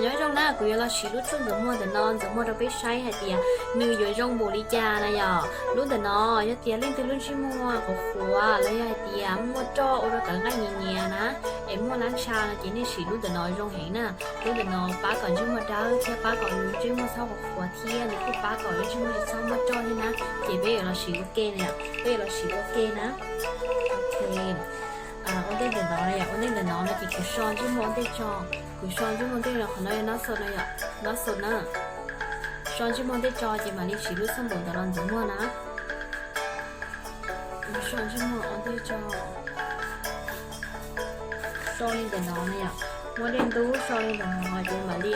Nyob zoo na, kuv yuav los siv lub tshuaj ntxuav muag ntawm no ntxuav muag rau peb saib hais tias nws yuav zoo npaum li cas na yom. Lub ntawm no yog tias leej twg lub ntsej muag qhuav qhuav los yog hais tias muaj roj ua rau tawv nqaij nyias nyias na, es muaj lab ntsha no ces nej siv lub ntawm no zoo heev na. Lub ntawm no pab kom ntsej muag dawb thiab pab kom lub ntsej muag txhob qhuav qhuav thiab nws kuj pab kom lub ntsej muag tsis txhob muaj roj li na. Ces peb yuav los siv ua ke na yom, peb yuav los siv ua ke na. Ok, ua ntej ntawm no na yom, ua ntej ntawm no no ces kuv so ntsej muag ua ntej tso, kuv so ntsej muag ua ntej no, qhov no yog nostril no yom, nostril na. So ntsej muag ua ntej tso ces mam li siv lub xab npum ntawm no ntxuav muag na. So ntsej muag ua ntej tso, so li ntawm no na yom, muab dej ntub so li ntawm no ces mam li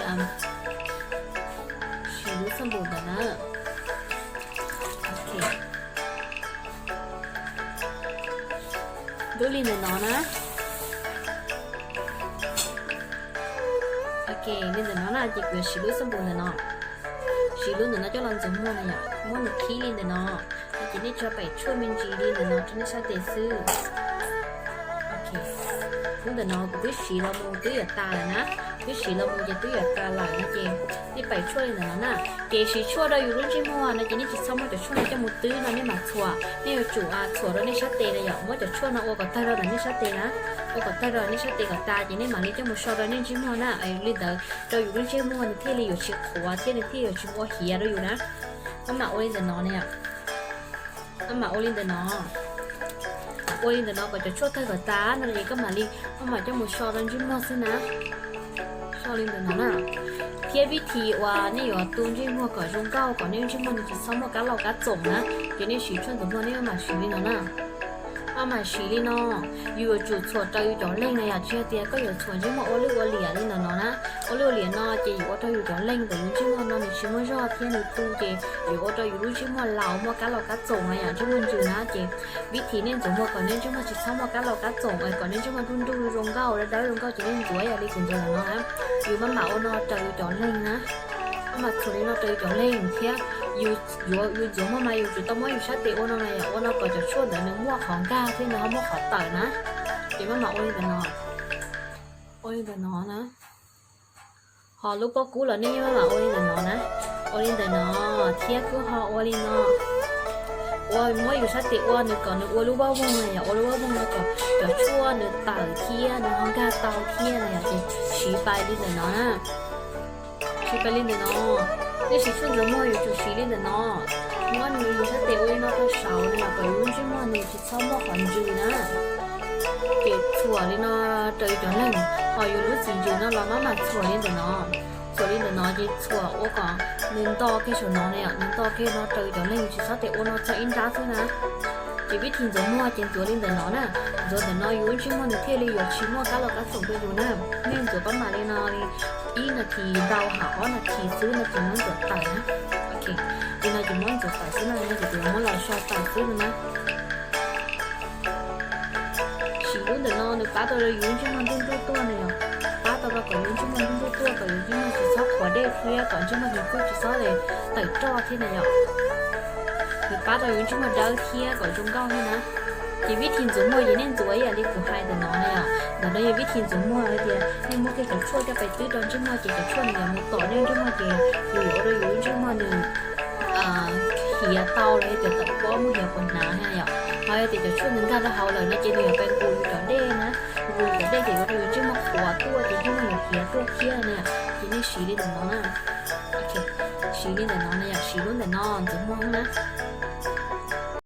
siv lub xab npum ntawm na. Ok, ntub li ntawm no na. Ok, li ntawm no na ces kuv yuav siv lub xab npum ntawm no, siv lub ntawm no coj los ntxuav muag na yom, muab nws khib li ntawm no, no ces nej tso pem tshuaj me ntsis li ntawm no rau nej sab tes xwb. Ok, lub ntawm no kuv twb siv los mus twb yuav tas lawm na, twb siv los mus ces twb yuav tas lawm no ces nej pem tshuaj li ntawm no na. Ces siv tshuaj rau yus lub ntsej muag no ces nej tsis txhob muab cov tshuaj no coj mus twb no nej mam txhuam, nej yuav tsum txhuam rau nej sab tes na yom, muab cov tshuaj no ua kom tawg rau ntawm nej sab tes na, ua kom tawg rau nej sab tes kom tas ces nej mam li coj mus so rau nej ntsej muag na. Li ntawd rau yus lub ntsej muag nws thiaj li yuav tsis qhuav thiab nws thiaj yuav tsis muaj hiav rau yus na. Maj mam ua li ntawm no na yom, maj mam ua li ntawm no, ua li ntawm no kom cov tshuaj tawg kom tas no ces koj mam li, koj mam coj mus so rau ntsej muag xwb na. So li ntawm no na. Thiab vib thim uas nej yuav tu ntsej muag kom zoo nkauj kom nej ntsej muag nws tsis txhob muaj kab laus kab txoom na, ces nej siv tshuaj ntxuav muag nej maj mam siv li no na. Maj mam siv li no, yus yuav tsum txhuam raws yus cov leeg na yom, tsis yog tias koj yuav txhuam ntsej muag ua lwj ua liam li ntawm no na. Ua lwj ua liam no ces yuav ua rau yus cov leeg ntawm yus ntsej muag no nws tsis muaj zog thiab nws tu ces yuav ua rau yus lub ntsej muag laus muaj kab laus kab txoom na yom, ntsej muag ntsws na ces vib thim nej ntxuav muag kom nej ntsej muag tsis txhob muaj kab laus kab txoom, kom nej ntsej muag nruj nruj zoo nkauj dawb dawb zoo nkauj ces nej ntxuav ib yam li kuv ntxuav ntawm no na. Yus maj mam ua no raws yus cov leeg na, maj mam txhuam li no raws yus cov leeg thiab yus yuav, yus ntxuav muag mas yus tsum tau muab yus sab tes ua no na yom, ua no kom cov tshuaj ntawd nws muaj qhov nkag thiab nws ho muaj qhov tawm na. Ces maj mam ua li ntawm no, ua li ntawm no na. Ho lub pob kub los nej yeej maj mam ua li ntawm no na, ua li ntawm no thiab kuj ho ua li no. Ua muab yus sab tes ua nws kom nws ua lub voj voog na yom, ua lub voj voog no kom cov tshuaj nws tawm thiab nws ho nkag tau thiab na yom, ces siv pais li ntawm no na. Siv pais li ntawm no, nej siv tshuaj ntxuav muag yuav tsum siv li ntawm no, muab nws yus sab tes ua li no rau saud na yom, kom yus lub ntsej muag nws tsis txhob muaj qhov ntsws na. Ces txhuam li no raws yus cov leeg, ho yus lub txiv ntsws no los maj mam txhuam li ntawm no. Txhuam li ntawm no ces txhuam ua kom nws nto kiag saum no na yom, nws nto kiag no raws yus cov leeg, tsis txhob tes ua no txog ib nrab xwb na. Ces vib thim ntxuav muag ces ntxuav li ntawm no na, ntxuav ntawm no yus lub ntsej muag nws thiaj li yuav tsis muaj kab laus kab txoom rau yus na. Nej ntxuav pab mam li no li ib nas this ntau ha ob nas this xwb no ces muab ntxuav tawm na. Ok, li no ces muab ntxuav tawm xwb no, no ces kuv yuav muab los so tawm xwb no na. Siv lub ntawm no nws pab tau rau yus lub ntsej muag nruj nruj tuaj na yom, pab tau rau kom yus lub ntsej muag nruj nruj tuaj kom yus ntsej muag tsis txhob qhuav dej thiab kom ntsej muag nws kuj tsis txhob tawm roj thiab na yom. Nws pab rau yus ntsej muag dawb thiab kom zoo nkauj thiab na. Ces vib thim ntxuav muag ces nej ntxuav ib yam li kuv hais ntawm no na yom. Ntawm no yog vib thim ntxuav muag hais tias nej muab kiag cov tshuaj coj pais twb rau ntsej muag ces cov tshuaj nws yuav mus tom nej ntsej muag ces yus yuav ua rau yus lub ntsej muag nws hiav tau los yog tias tawm pob muaj hiav quas hnav na yom. Ho yog tias cov tshuaj nws nkag rau hauv lawm no ces nws yuav pais nqus yus cov dej na, nqus yus cov dej ces ua rau yus ntsej muag qhuav tuaj ces ntsej muag yuav hiav tuaj thiab na yom. Ces nej siv li ntawm no na. Siv li ntawm no na yom, siv lub ntawm no ntxuav muag na.